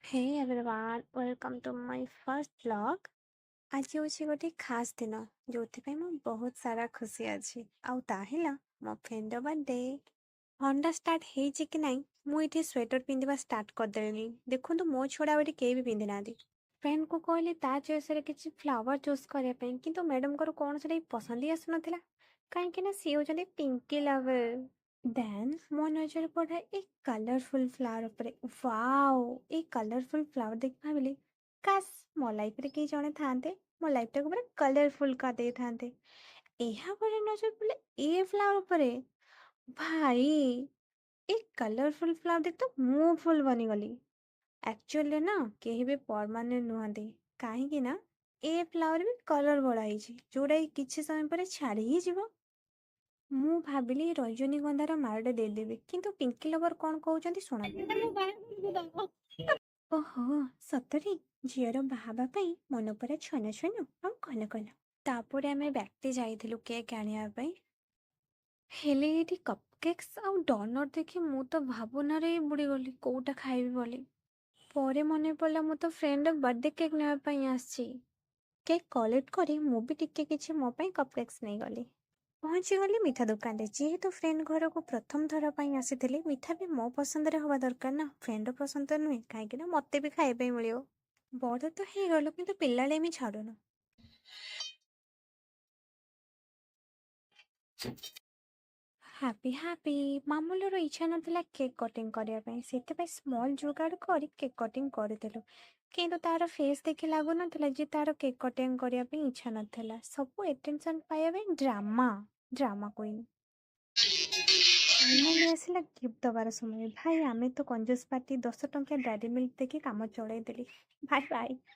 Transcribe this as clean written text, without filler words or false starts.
Hey everyone, welcome to my first vlog। ଆଜି ହେଉଛି ଗୋଟେ ଖାସ୍ ଦିନ, ଯେଉଁଥିପାଇଁ ମୁଁ ବହୁତ ସାରା ଖୁସି ଅଛି, ଆଉ ତା ହେଲା ମୋ ଫ୍ରେଣ୍ଡର ବର୍ଥଡେ। ଥଣ୍ଡା ଷ୍ଟାର୍ଟ ହେଇଛି କି ନାହିଁ, ମୁଁ ଏଠି ସ୍ୱେଟର ପିନ୍ଧିବା ଷ୍ଟାର୍ଟ କରିଦେଲିଣି। ଦେଖନ୍ତୁ, ମୋ ଛଡ଼ା ଆଉ ଏଠି କେହି ବି ପିନ୍ଧି ନାହାନ୍ତି। ଫ୍ରେଣ୍ଡକୁ କହିଲି ତା ଚଏସ୍ରେ କିଛି ଫ୍ଲାୱାର ଚୁଜ୍ କରିବା ପାଇଁ, କିନ୍ତୁ ମ୍ୟାଡ଼ାମଙ୍କର କଣ ସେଟା ପସନ୍ଦ ହିଁ ଆସୁନଥିଲା, କାହିଁକି ନା ସିଏ ହେଉଛନ୍ତି ପିଙ୍କି ଲଭର। ଦେନ୍ ମୋ ନଜର ପଡ଼ିଲା ଏ କଲରଫୁଲ୍ ଫ୍ଲାୱାର ଉପରେ। ୱାଓ, ଏଇ କଲରଫୁଲ୍ ଫ୍ଲାୱାର ଦେଖି ଭାବିଲି, କାସ୍ ମୋ ଲାଇଫରେ କେହି ଜଣେ ଥାନ୍ତେ, ମୋ ଲାଇଫଟାକୁ ପୁରା କଲରଫୁଲ୍ କରିଦେଇଥାନ୍ତେ। ଏହାପରେ ନଜର ପଡ଼ିଲା ଏ ଫ୍ଲାୱାର ଉପରେ। ଭାଇ, ଏ କଲରଫୁଲ୍ ଫ୍ଲାୱାର ଦେଖି ତ ମୁଁ ଫୁଲ୍ ବନିଗଲି। ଆକ୍ଚୁଆଲି ନା, କେହି ବି ପରମାନେଣ୍ଟ ନୁହନ୍ତି, କାହିଁକି ନା ଏ ଫ୍ଲାୱାର ବି କଲର୍ ବୋଳା ହେଇଛି, ଯେଉଁଟାକି କିଛି ସମୟ ପରେ ଛାଡ଼ି ହିଁ ଯିବ। ମୁଁ ଭାବିଲି ରଜନୀଗନ୍ଧାର ମାଳଟେ ଦେଇଦେବି, କିନ୍ତୁ ପିଙ୍କି ଲଭର କ'ଣ କହୁଛନ୍ତି ଶୁଣନ୍ତୁ। ଓହୋ, ସତରେ ଝିଅର ବାହା ହେବା ପାଇଁ ମନ ପୁରା ଛନ ଛନ ଆଉ କନ କନ। ତାପରେ ଆମେ ବ୍ୟାକ୍ଟି ଯାଇଥିଲୁ କେକ୍ ଆଣିବା ପାଇଁ। ହେଲେ ଏଇଠି କପ୍ କେକ୍ସ ଆଉ ଡୋନଟ୍ ଦେଖି ମୁଁ ତ ଭାବନାରେ ହିଁ ବୁଡ଼ିଗଲି, କୋଉଟା ଖାଇବି ବୋଲି। ପରେ ମନେ ପଡ଼ିଲା, ମୁଁ ତ ଫ୍ରେଣ୍ଡର ବର୍ଥଡେ କେକ୍ ନେବା ପାଇଁ ଆସିଛି। କେକ୍ କଲେକ୍ଟ କରି ମୁଁ ବି ଟିକେ କିଛି ମୋ ପାଇଁ କପ୍ କେକ୍ସ ନେଇଗଲି। ପହଞ୍ଚିଗଲି ମିଠା ଦୋକାନରେ। ଯେହେତୁ ଫ୍ରେଣ୍ଡ ଘରକୁ ପ୍ରଥମ ଥର ପାଇଁ ଆସିଥିଲି, ମିଠା ବି ମୋ ପସନ୍ଦରେ ହେବା ଦରକାର ନା, ଫ୍ରେଣ୍ଡର ପସନ୍ଦ ତ ନୁହେଁ, କାହିଁକି ନା ମୋତେ ବି ଖାଇବା ପାଇଁ ମିଳିବ। ବଡ଼ ତ ହେଇଗଲୁ, କିନ୍ତୁ ପିଲାଳିଆମି ଛାଡ଼ୁନୁ। Happy happy. ମାମୁଲର ଇଚ୍ଛା ନଥିଲା କେକ୍ କଟିଂ କରିବା ପାଇଁ, ସେଥିପାଇଁ ସ୍ମଲ୍ ଯୋଗାଡ଼ କରି କେକ୍ କଟିଂ କରିଦେଲୁ। କିନ୍ତୁ ତାର ଫେସ୍ ଦେଖି ଲାଗୁନଥିଲା ଯେ ତାର କେକ୍ କଟିଂ କରିବା ପାଇଁ ଇଚ୍ଛା ନଥିଲା। ସବୁ ଏଟେନସନ୍ ପାଇବା ପାଇଁ ଡ୍ରାମା, ଡ୍ରାମା କୁଇନ୍। ଫାଇନାଲି ଆସିଲା ଗିଫ୍ଟ ଦେବାର ସମୟ। ଭାଇ, ଆମେ ତ କଞ୍ଜୁସ୍ ପାର୍ଟି, 10 ଟଙ୍କିଆ ଡାଏରୀ ମିଲ୍କ ଦେଖି କାମ ଚଳେଇ ଦେଲି। Bye bye.